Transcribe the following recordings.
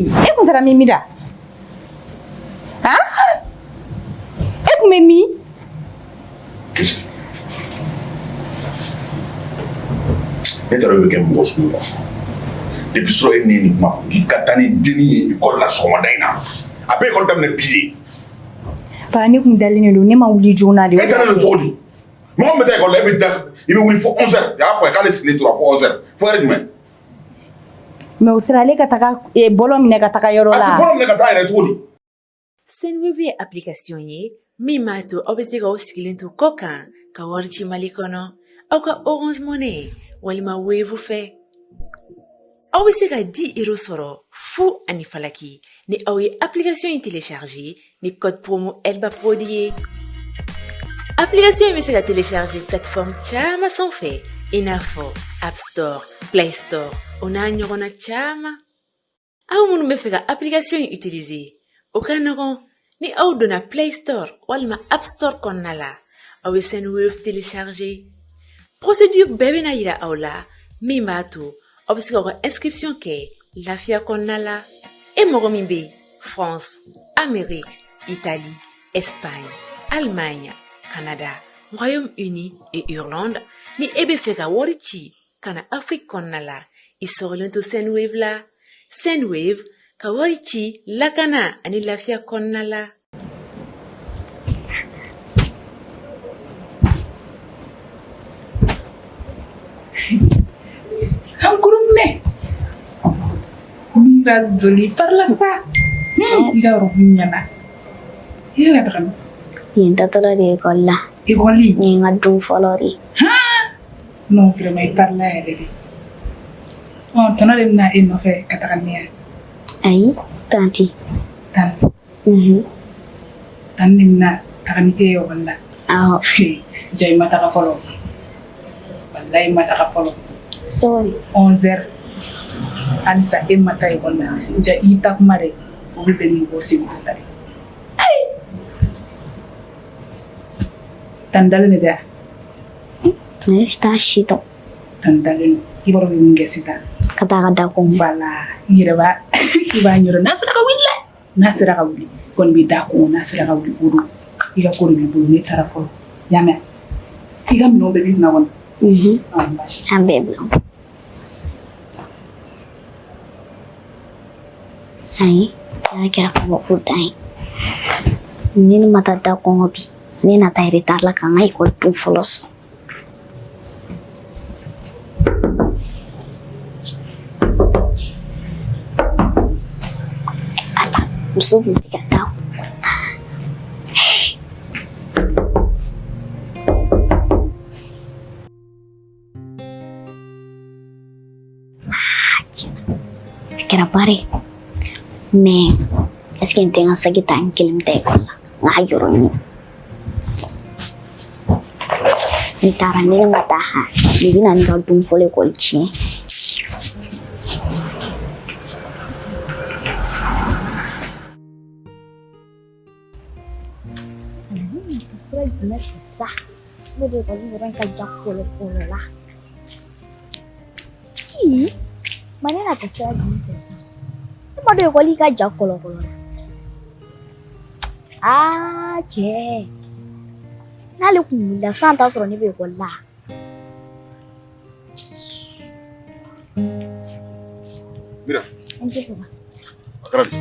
E kun taara min Mira? Han? E kun bɛ min? Qu'est-ce que ne t'a dɔn e bɛ kɛ mɔgɔ sugu ye quoi. Depuis surɔ e ni nin kuma fɔ k'i ka taa ni dennin ye ekɔli la sɔgɔmada in na. A bɛ ekɔli daminɛ bi de. Papa ne kun dalen de don ne ma wuli joona de. E dalen don cogo di? Mɔgɔ min bɛ taa ekɔli la e bɛ da i bɛ wuli fo 11 heures. A y'a fɔ a ye k'ale sigilen tora fo 11 heures. Fo heure jumɛn? Mais o sera ale ka taga bɔlɔ minɛ ka taga yɔrɔ la. A tɛ bɔlɔ minɛ ka taa yɛrɛ cogo di? Sendwave ye application ye min b'a to aw bɛ se k'aw sigilen to kɔ kan ka wari ci Mali kɔnɔ aw ka Orange Money walima Wave fɛ. Aw bɛ se ka 10 euros sɔrɔ fu ani falaki ni aw ye application in télécharger ni code promo Elba Prod ye. Application in bɛ se ka télécharger plateforme caman sanfɛ i n'a fɔ App Store, Play Store o n'a ɲɔgɔnna caman. Aw minnu bɛ fɛ ka application in utiliser, o ka nɔgɔn ni aw donna Play Store walima App Store kɔnɔna la, aw bɛ Sendwave télécharger. Procédure bɛɛ bɛna yira aw la min b'a to aw bɛ se k'aw ka inscription kɛ lafiya kɔnɔna la. E mɔgɔ min bɛ France, Amérique, Italie, Espagne, Allemagne, Canada, Royaume-Uni et Irlande, ni e bɛ fɛ ka wari ci ka na Afrique kɔnɔna la, i sɔgɔlen to Sendwave la. Sendwave ka wari ci lakana ani lafiya kɔnɔna la. An kurunminɛ. Mira jolie par la sa. I ka robe ɲɛna. I bɛ ka taga min? Nin taatɔla de ekɔli la. Ekɔli? Nin ye n ka don fɔlɔ de ye. Non, vraiment i parila yɛrɛ de. Ɔ tɔnɔ de bɛna e nɔfɛ ka taga ni yan. Ayi, tanti. Tan. Tan de bɛna taga ni e ye ekɔli la. Awɔ. Ja i ma taga fɔlɔ. Walayi i ma taga fɔlɔ. Cogo di? 11 heures. Halisa e ma taa ekɔli la. Ja i ta kuma dɛ. O bɛ bɛn ni mɔgɔw segin ta de. Tan dalen de tɛ wa? Ne t'a si dɔn. Tan dalen don. I b'a dɔn bɛ min kɛ sisan. Ka taa ka da kɔn. Voilà. I yɛrɛ b'a i b'a ɲɛdɔn n'a sera ka wuli dɛ. N'a sera ka wuli kɔni bɛ da kɔn n'a sera ka wuli o don. I ka ko de b'i bolo ne taara fɔlɔ. I y'a mɛn? I ka minɛnw bɛɛ b'i kunna kɔni. An bɛɛ bila. Ayi, a kɛra kabako dan ye. Ni ne ma taa da kɔngɔ bi, ne na taa retard la ka n ka ekɔli don fɔlɔ sɔrɔ. Ala, muso kun tɛ ka taa. A kɛra baara ye mais est ce que n tɛ n ka saki ta n kelen bɛ taa ekɔli la n k'a yɔrɔ ɲini ne taara ni ne ma taa ha nin bɛna n ka don fɔlɔ ekɔli tiɲɛ. Sira jumɛn fɛ sa ne de ekɔli yɔrɔ in ka jan kɔlɔ la. Ii, ma ne na taa sira jumɛn fɛ sa? Ne ma dɔn ekɔli ka jan kɔlɔkɔlɔ la. Aa cɛ, n'ale kun wulila san t'a sɔrɔ ne bɛ ekɔli la. Mira. N tɛ papa. A kɛra di?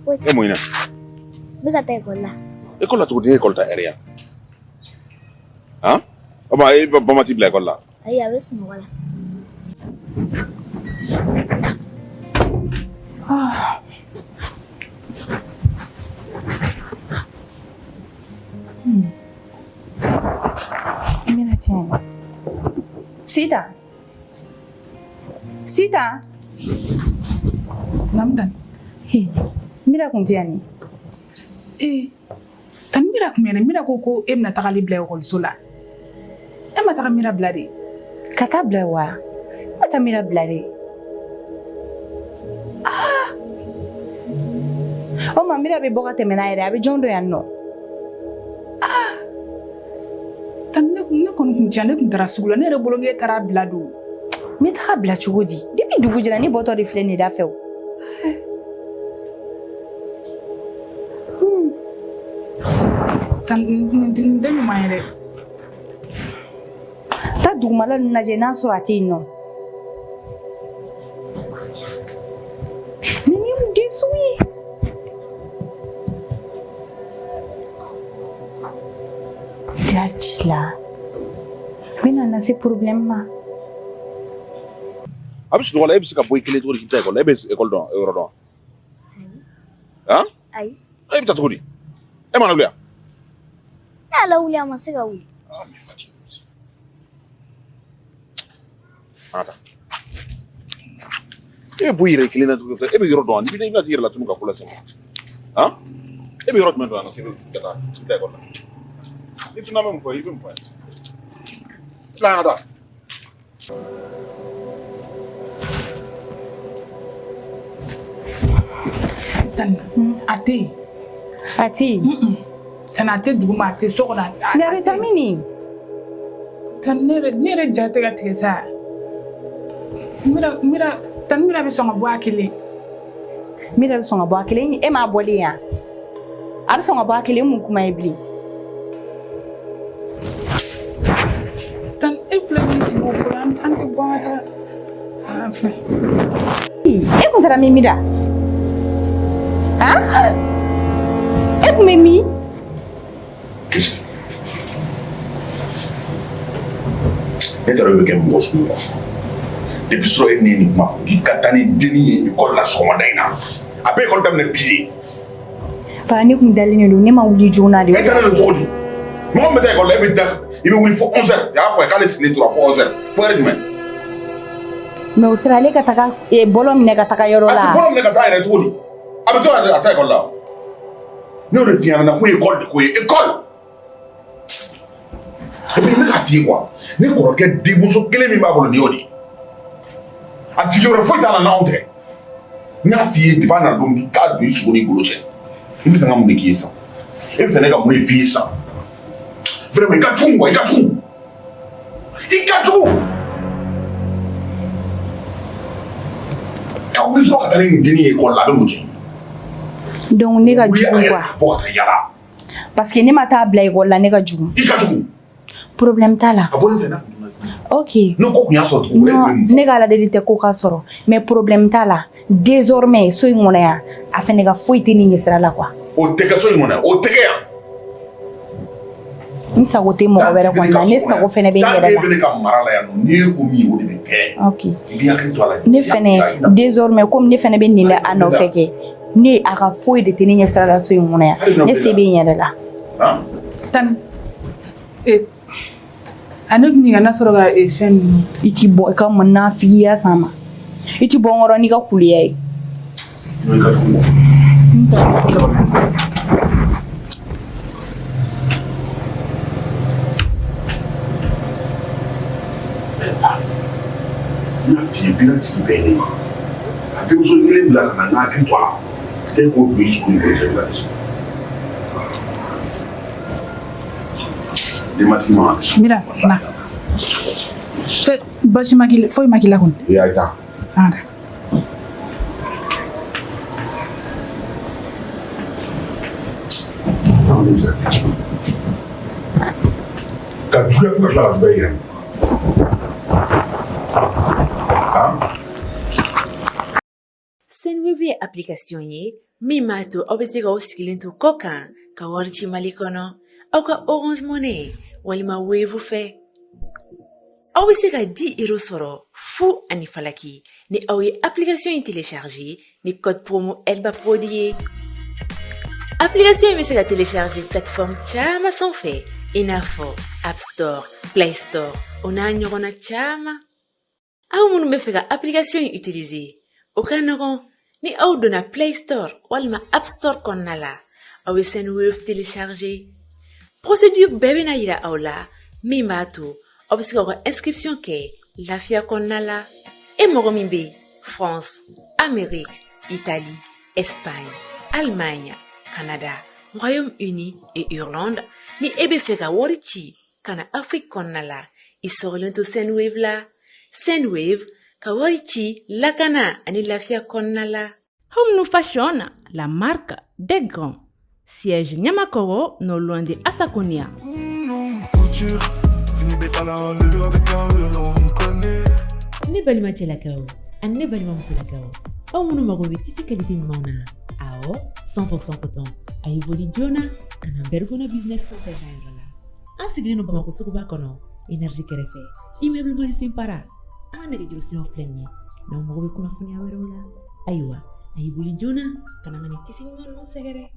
Foyi. E mun na? N bɛ ka taa ekɔli la. Ekɔli la cogo di? E ekɔli ta ɛri yan? Han? O ma e ba ma t'i bila ekɔli la? Ayi, a bɛ sunɔgɔ la. N bɛna tiɲɛ. Sitan. Sitan. Naamu tan. Mira kun tɛ yan ni. Ee, tan Mira kun bɛ yan. Mira ko ko e bɛna taga ale bila ekɔliso la. E ma taga Mira bila de? Ka taa bila wa? N ma taa Mira bila de. Ah! O ma Mira bɛ bɔ ka tɛmɛ n'a yɛrɛ a bɛ jɔn dɔn yan nɔ? Ah! Tan ne kɔni kun tiɲɛ ne kun taara sugu la ne yɛrɛ bolo k'e taara bila don. N bɛ taga bila cogo di? Depuis dugu jɛra ne bɔtɔ de filɛ nin da fɛ o. Nin tɛ ɲuman ye dɛ. Taa dugumala ninnu lajɛ n'a sɔrɔ a tɛ yen nɔ. Nin ye mun den sugu ye? Ja ci la. N bɛna na se problème ma. A bɛ sunɔgɔ la, e bɛ se ka bɔ i kelen cogo di k'i bɛ taa ekɔli la? E bɛ ekɔli dɔn, yɔrɔ dɔn? Han? Ayi. E bɛ taa cogo di? E ma wuli wa? Ne y'a lawuli, a ma se ka wuli. Ah, mais fatigué. An ka taa. E bɛ bɔ i yɛrɛ kelen na cogo di? E bɛ yɔrɔ dɔn wa? N'i bɛna t'i yɛrɛ latunu ka ko lase ma. Han? E bɛ yɔrɔ jumɛn dɔn yan nɔ k'i bɛ ka taa i bɛ taa ekɔli la? N'i tununa, n bɛ mun fɔ i ye? I bɛ mun fɔ n ye? Sisan an ka taa. Tani, a tɛ yen. A tɛ yen. Tani, a tɛ duguma, a tɛ so kɔnɔ. Mais a bɛ taa min nin? Tani, ne yɛrɛ ja tɛ ka tigɛ sa. Mira, Mira, tani, Mira bɛ sɔn ka bɔ a kelen. Mira bɛ sɔn ka bɔ a kelen, e m'a bɔlen yan. A bɛ sɔn ka bɔ a kelen, mun kuma ye bilen? Tani, e filɛ k'i sigi o ko la, an tɛ bɔ an ka taa an fɛ. E kun taara min, Mira? Han? E kun bɛ min? Ne taara bɛ kɛ mɔgɔ sugu quoi. Depuis surɔ e ni nin kuma fɔ k'i ka taa ni dennin ye ekɔli la sɔgɔmada in na. A bɛ ekɔli daminɛ bi de. Fa, ne kun dalen de don, ne ma wuli joona de. E dalen don cogo di? Mɔgɔ min bɛ taa ekɔli la, e bɛ da, i bɛ wuli fo 11 heures. A y'a fɔ a ye k'ale sigilen tora fo 11 heures. Fo heure jumɛn? Mais o sera ale ka taga bɔlɔ minɛ ka taga yɔrɔ la. A tɛ bɔlɔ minɛ ka taa yɛrɛ cogo di? A bɛ to a taa ekɔli la. Ne y'o de f'i ɲɛna ko ekɔli de ko ye ekɔli. Et puis n bɛ k'a f'i ye quoi, ne kɔrɔkɛ denmuso kelen min b'a bolo nin y'o de ye. A jigi wɛrɛ foyi t'a la n'anw tɛ. N y'a f'i ye depuis a nana don min k'a don i sogo n'i golo cɛ. I bɛ fɛ n ka mun de k'i ye sisan? E bɛ fɛ ne ka mun de f'i ye sisan? Vraiment i ka jugu quoi, i ka jugu. I ka jugu. Ka wuli dɔrɔn ka taa ni nin dennin ye ekɔli la, a bɛ mun tiɲɛ? Donc ne ka jugu quoi. Bɔ ka taa yala. Parce que ne ma taa bila ekɔli la, ne ka jugu. I ka jugu. Problème t'a la. A bɔlen fɛ n'a Ok. N'o ko kun y'a sɔrɔ dugu wɛrɛ. Non, ne ka ala deli tɛ ko ka sɔrɔ, mais problème t'a la. Désormais so in kɔnɔ yan, a fɛnɛ ka foyi tɛ ne ɲɛsira la quoi. O tɛ kɛ so in kɔnɔ yan, o tɛ kɛ yan. N sago tɛ mɔgɔ wɛrɛ kɔni na, ne sago fɛnɛ bɛ n yɛrɛ la. Tant que e bɛ ne ka mara la yan nɔ, n'i ko min o de bɛ kɛ. Ok. I b'i hakili to a la. Ne fɛnɛ désormais, komi ne fɛnɛ bɛ nin de a nɔfɛ kɛ, ne a ka foyi de tɛ ne ɲɛsira la so in kɔnɔ yan. Ne se bɛ n yɛrɛ la. Tani, a ne tun kana sɔrɔ ka fɛn ninnu. I ti bɔ i ka nafigiya san ma. I ti bɔ n kɔrɔ n'i ka kuliya ye. I ka jugu. N y'a f'i ye bilatigi bɛɛ ye ne ye. A denmuso kelen bila ka na n ka hakili to a la. E k'o don i sogo ni golo cɛ bila ne. Denbatigi ma. Mira, na. Fɛ basi ma k'i la, foyi ma k'i la kɔni. I y'a ta. An ka taa. Ka juguya fo ka tila ka juguya i yɛrɛ ma. Han? Sendwave ye application ye min b'a to aw bɛ se k'aw sigilen to kɔ kan ka wari ci Mali kɔnɔ aw ka Orange Money walima Wave fɛ. Aw bɛ se ka 10 euros sɔrɔ fu ani falaki ni aw ye application in télécharger ni code promo Elba Prod ye. Application in bɛ se ka télécharger plateforme caman sanfɛ i n'a fɔ App Store, Play Store o n'a ɲɔgɔnna caman. Aw minnu bɛ fɛ ka application in utiliser, o ka nɔgɔn ni aw donna Play Store walima App Store kɔnɔna la, aw bɛ Sendwave télécharger. Procédure bɛɛ bɛna yira aw la min b'a to aw bɛ se k'aw ka inscription kɛ lafiya kɔnɔna la. E mɔgɔ min bɛ France, Amérique, Italie, Espagne, Allemagne, Canada, Royaume-Uni et Irlande, ni e bɛ fɛ ka wari ci ka na Afrique kɔnɔna la, i sɔgɔlen to Sendwave la. Sendwave, ka wari ci lakana ani lafiya kɔnɔna la. Home New Fashion, la marque des grands. Siège Niamakoro, non loin de Assakonia. Couture, fini avec un violon, on connaît. Ne balima cɛlakaw ani ne balimamusolakaw, aw minnu mago bɛ tissu qualité ɲumanw na, awɔ, 100% coton, a ye boli joona ka na Bergona Business Center ka yɔrɔ la. An sigilen don Bamakɔ suguba kɔnɔ, Énergie kɛrɛfɛ, immeuble Marie Para. An ka nɛgɛjuru siraw filɛ nin ye, n'aw mago bɛ kunnafoniya wɛrɛw la. Ayiwa, a ye boli joona ka na ka nin tissu ɲuman ninnu sɛgɛrɛ.